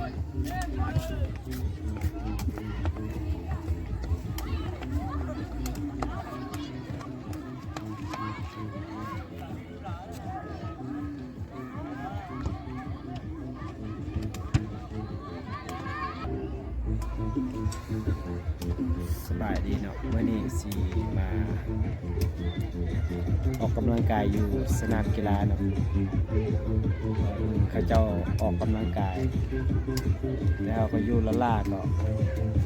ສະບາຍດີເນາະ ມື້ນີ້ຊິມາອອກກຳລັງກາຍຢູ່ສະໜາມກິລາເນາະ ເຂົາເຈົ້າອອກກຳລັງກາຍ ແລ້ວເຮົາກໍຢູ່ລ້າໆເນາະ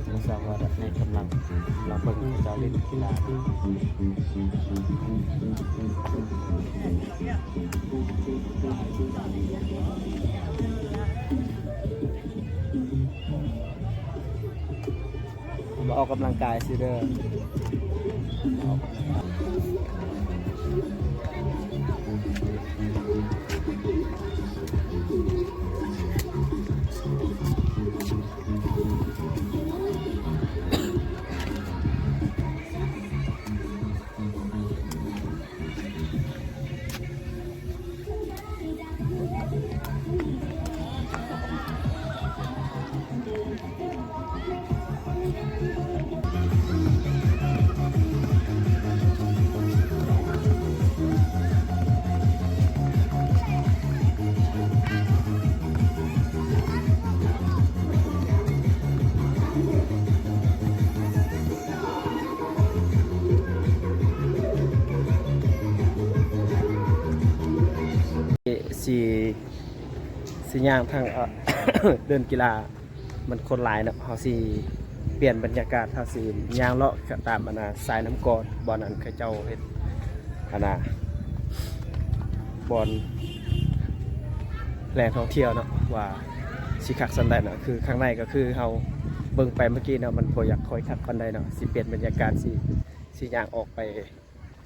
ຮູ້ສຶກວ່າໄດ້ກຳລັງ ລາວເບິ່ງເຂົາເຈົ້າຫຼິ້ນກິລາ ມາອອກກຳລັງກາຍຊື່ເດີ. ຊິ ຊິຍ່າງທາງ ເອີ ເດີ່ນກິລາ ມັນຄົນຫຼາຍເນາະ ເຮົາຊິປ່ຽນບັນຍາກາດ ເຮົາຊິຍ່າງເລາະຕາມອັນນ່າ ຊາຍນ້ຳກ່ອນ ບ່ອນອັນເຂົາເຈົ້າເຮັດອັນນ່າ ບ່ອນແຫຼ່ງທ່ອງທ່ຽວເນາະ ວ່າຊິຄັກສ່ຳໃດເນາະ ຄືຂ້າງໃນກໍຄືເຮົາເບິ່ງໄປເມື່ອກີ້ເນາະ ມັນບໍ່ຢາກຄ່ອຍຄັກປານໃດເນາະ ຊິປ່ຽນບັນຍາກາດ ຊິ ຊິຍ່າງອອກໄປ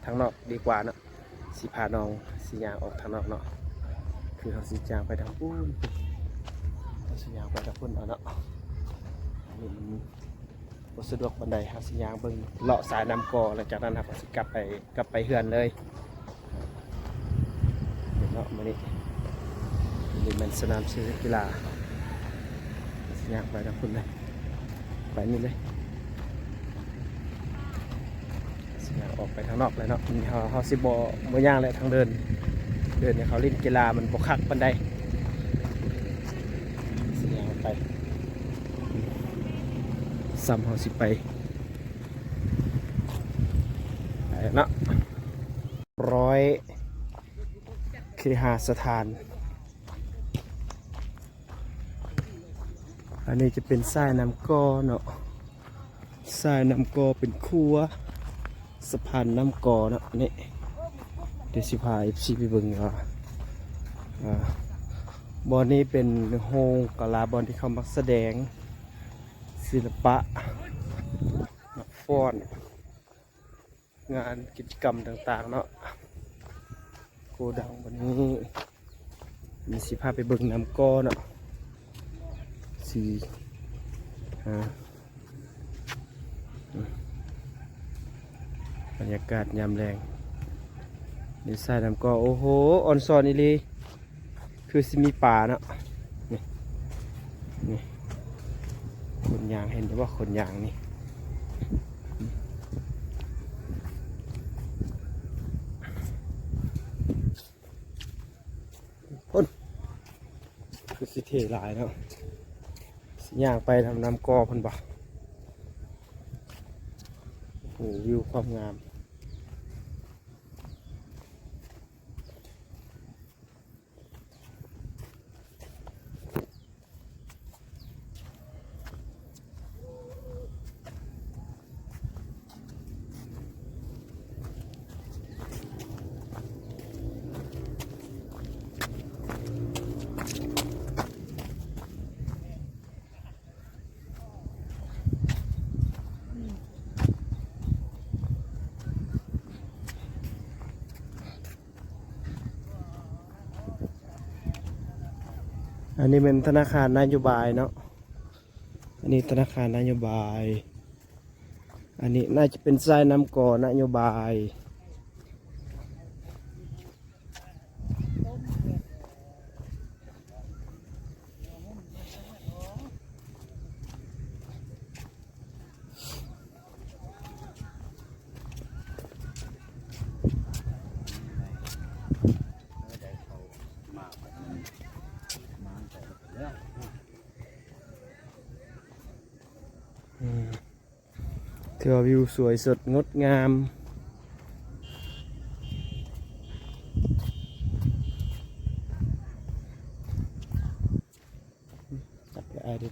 ທາງນອກດີກວ່າເນາະ ຊິພານ້ອງ ຊິຍ່າງອອກທາງນອກເນາະ ຄືເຮົາຊິຍ່າງໄປທາງພຸ້ນ ເຮົາຊິຍ່າງໄປທາງພຸ້ນເອົາເນາະ ອັນນີ້ມັນບໍ່ສະດວກປານໃດ ເຮົາຊິຍ່າງເບິ່ງເລາະຊາຍນ້ຳກ່ອ ຫຼັງຈາກນັ້ນເຮົາກໍຊິກັບໄປ ກັບໄປເຮືອນເລີຍເນາະ ມື້ນີ້ ນີ້ແມ່ນສະໜາມກິລາ ຊິຍ່າງໄປທາງພຸ້ນເລີຍ ໄປນີ້ເລີຍ ຊິຍ່າງອອກໄປທາງນອກເລີຍເນາະ ນີ້ເຮົາ ເຮົາຊິບໍ່ ບໍ່ຍ່າງແຫຼະ ທາງເດີ່ນ ເດີ່ນນີ້ເຂົາຫຼິ້ນກິລາມັນບໍ່ຄັກປານໃດ ຊິຍ່າງໄປ ສ່ຳເຮົາຊິໄປ ໄປເນາະ ຮ້ອຍເຄຫາສະຖານ ອັນນີ້ຈະເປັນຊາຍນ້ຳກ່ອເນາະ ຊາຍນ້ຳກ່ອເປັນຂົວ ສະພານນ້ຳກ່ອເນາະ ອັນນີ້ ດຽວຊິພາເອັຟຊີໄປເບິ່ງວ່າ ອ່າ ບ່ອນນີ້ເປັນໂຮງກະລາ ບ່ອນທີ່ເຂົາມັກສະແດງສິລະປະ ນັກຟ້ອນ ງານກິດຈະກຳຕ່າງໆເນາະ ໂກດັງບັດນີ້ ມີຊິພາໄປເບິ່ງນ້ຳກ່ອເນາະ ຊິຫາ ບັນຍາກາດຍາມແລງ ນີ້ຊາຍນ້ຳກ່ອ ໂອ້ໂຫ ອອນຊອນອີ່ຫຼີ. ຄືຊິມີປາເນາະ ນີ້ ນີ້ ຄົນຍ່າງ ເຫັນຢູ່ບໍ່ ຄົນຍ່າງນີ້ ພຸ້ນ ຄືຊິເທຫຼາຍເນາະ ຊິຍ່າງໄປນຳນ້ຳກ່ອເພິ່ນບໍ່ ໂອ້ໂຫ ວິວຄວາມງາມ. ອັນນີ້ແມ່ນທະນາຄານນະໂຍບາຍເນາະ ອັນນີ້ທະນາຄານນະໂຍບາຍ ອັນນີ້ໜ້າຈະເປັນຊາຍນ້ຳກ່ອນະໂຍບາຍ. ຖືວ່າວິວສວຍສົດງົດງາມ. ຈັບໄດ້ອ້າຍເດ້.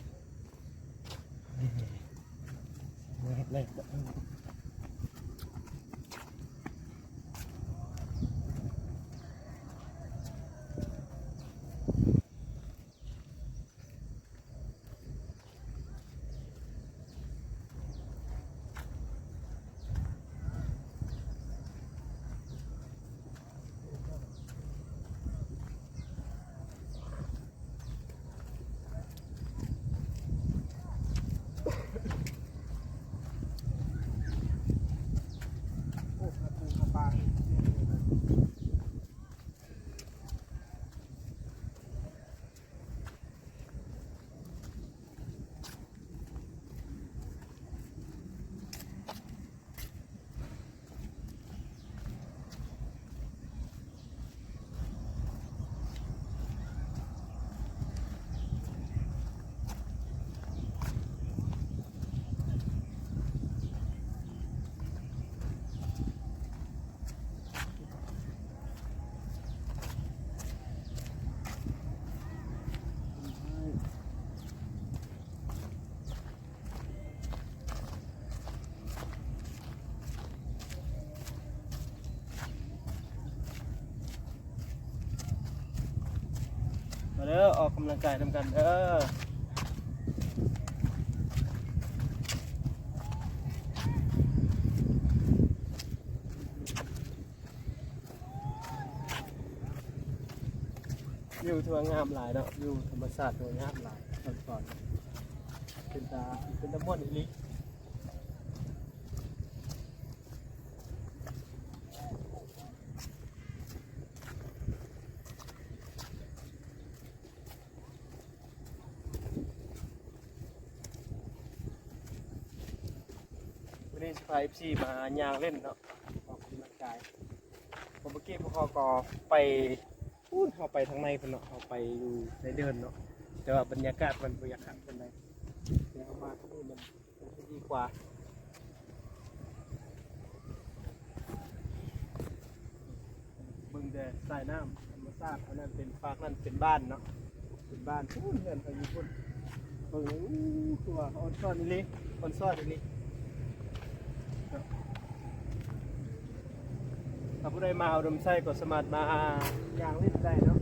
ມາເດີ ອອກກຳລັງກາຍນຳກັນເດີ. ວິວຖືວ່າງາມຫຼາຍເນາະ, ວິວທຳມະຊາດຖືວ່າງາມຫຼາຍ. ເປັນຕາ ເປັນຕາມ່ວນອີ່ຫຼີ. ມື້ນີ້ຊິພາເອັຟຊີມາຍ່າງຫຼິ້ນເນາະ, ອອກກຳລັງກາຍ. ເມື່ອກີ້ພວກເຮົາກໍໄປພຸ້ນ, ເຮົາໄປທາງໃນພຸ້ນເນາະ, ເຮົາໄປຢູ່ໃນເດີ່ນເນາະ, ແຕ່ວ່າບັນຍາກາດມັນບໍ່ຢາກຄັກປານໃດ. ແຕ່ເຮົາມາທີ່ນີ້ມັນ ມັນຊິດີກວ່າ. ເບິ່ງແຕ່ສາຍນ້ຳທຳມະຊາດ. ອັນນັ້ນເປັນ ຟາກນັ້ນເປັນບ້ານເນາະ, ເປັນບ້ານ. ໂອ້ ເຮືອນເຂົາຢູ່ພຸ້ນ. ເບິ່ງ ໂອ້ ຄືວ່າອອນຊອນອີ່ຫຼີ, ອອນຊອນອີ່ຫຼີ. ຖ້າຜູ້ໃດມາອຸດົມໄຊກໍສາມາດມາຍ່າງຫຼິ້ນໄດ້ເນາະ,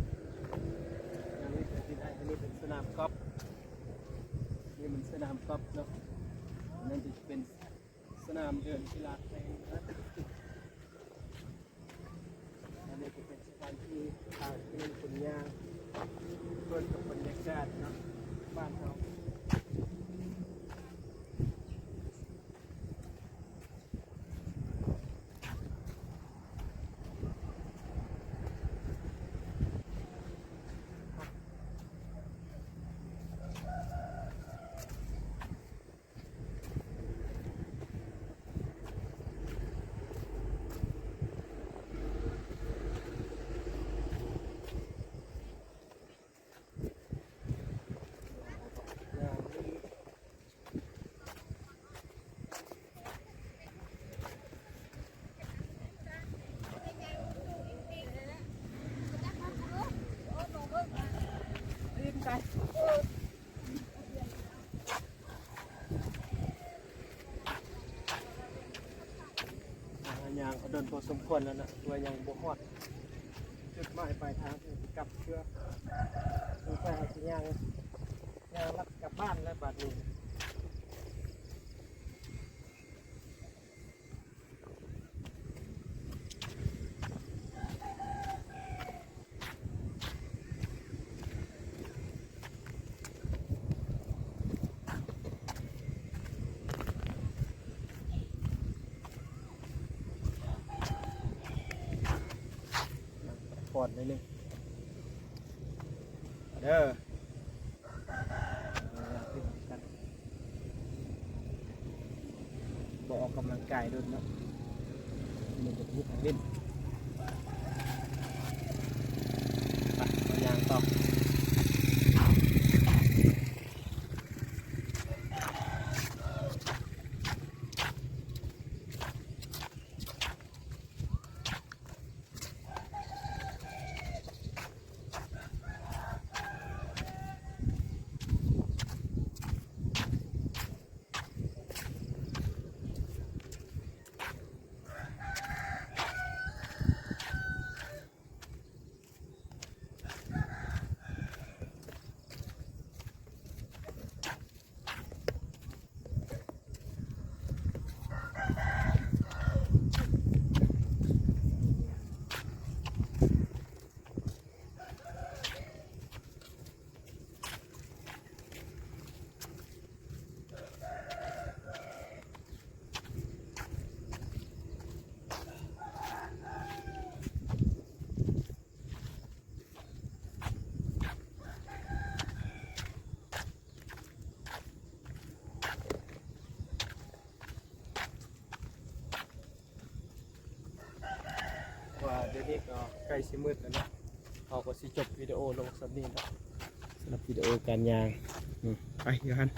ຍ່າງຫຼິ້ນໄດ້. ອັນນີ້ເປັນສະໜາມກອບ. ນີ້ມັນສະໜາມກອບເນາະ, ອັນນັ້ນຈະເປັນສະໜາມເດີ່ນກິລາແຂວງນະ. ອັນນີ້ກໍເປັນສະຖານທີ່ພາເປັນຄົນຍ່າງ ເບິ່ງກັບບັນຍາກາດເນາະ ບ້ານເຮົາ. ຍ່າງກໍດົນພໍສົມຄວນແລ້ວນະ, ແຕ່ວ່າຍັງບໍ່ຮອດຈຸດໝາຍປາຍທາງທີ່ຊິກັບເທື່ອ. ສົງໄສເຮົາຊິຍ່າງ ຍ່າງລັດກັບບ້ານແລ້ວບາດນີ້. ຜ່ອນໜ້ອຍໜຶ່ງ ເດີ. ບໍ່ອອກກຳລັງກາຍດົນເນາະ, ມີແຕ່ຜູ້ທາງຫຼິ້ນ. ໄປ ເຮົາຍ່າງຕໍ່. ນີ້ກໍໃກ້ຊິມືດແລ້ວເນາະ ເຮົາກໍຊິຈົບວິດີໂອລົງສ່ຳນີ້ເນາະ ສຳລັບວິດີໂອການຍ່າງ. ອືມ ໄປຢູ່ຫັ້ນ.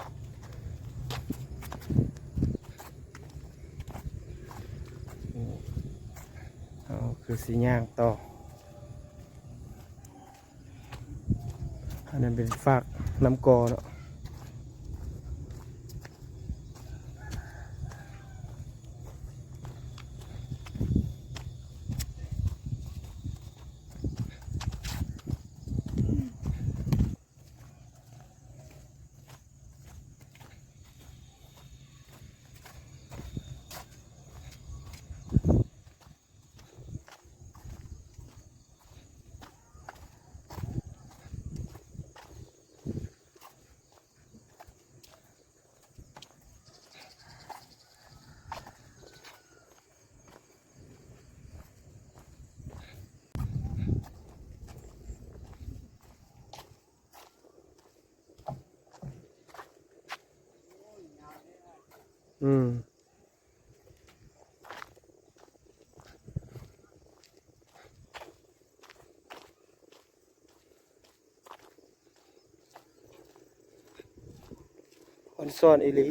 ອືມ ເຮົາຄືຊິຍ່າງຕໍ່. ອັນນັ້ນເປັນຟາກນ້ຳກໍເນາະ. ອືມ ອອນຊອນອີ່ຫຼີ.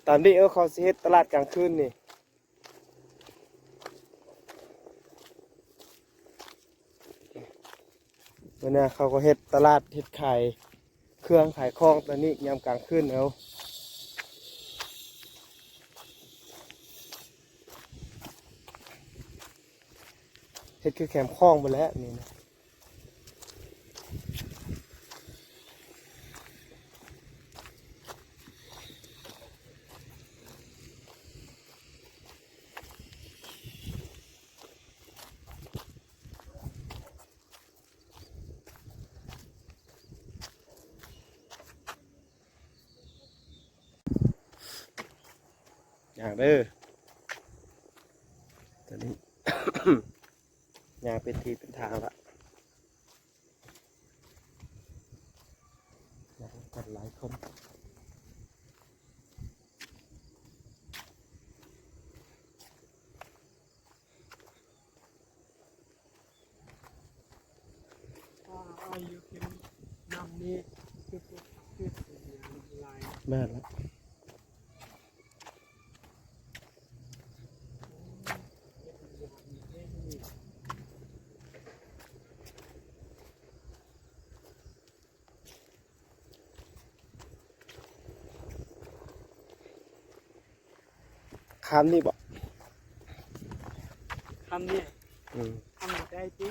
ຕາມນີ້ ເອີ ເຂົາຊິເຮັດຕະຫຼາດກາງຄືນນີ້. ມື້ໜ້າເຂົາກໍເຮັດຕະຫຼາດ ເຮັດຂາຍເຄື່ອງຂາຍຂອງ ຕອນນີ້ຍາມກາງຄືນເອົາ ເຮັດຄືແຄມຂອງພຸ້ນແຫຼະນີ້ນະ. ຍ່າງເດີ ຕອນນີ້ ຍ່າງເປັນທີ່ເປັນທາງລະ ຍ່າງກັນຫຼາຍຄົນ. ແມ່ນລະ. ຂ້າມນີ້ບໍ? ຂ້າມນີ້? ອືມ ຂ້າມນີ້ໄດ້ຕິ?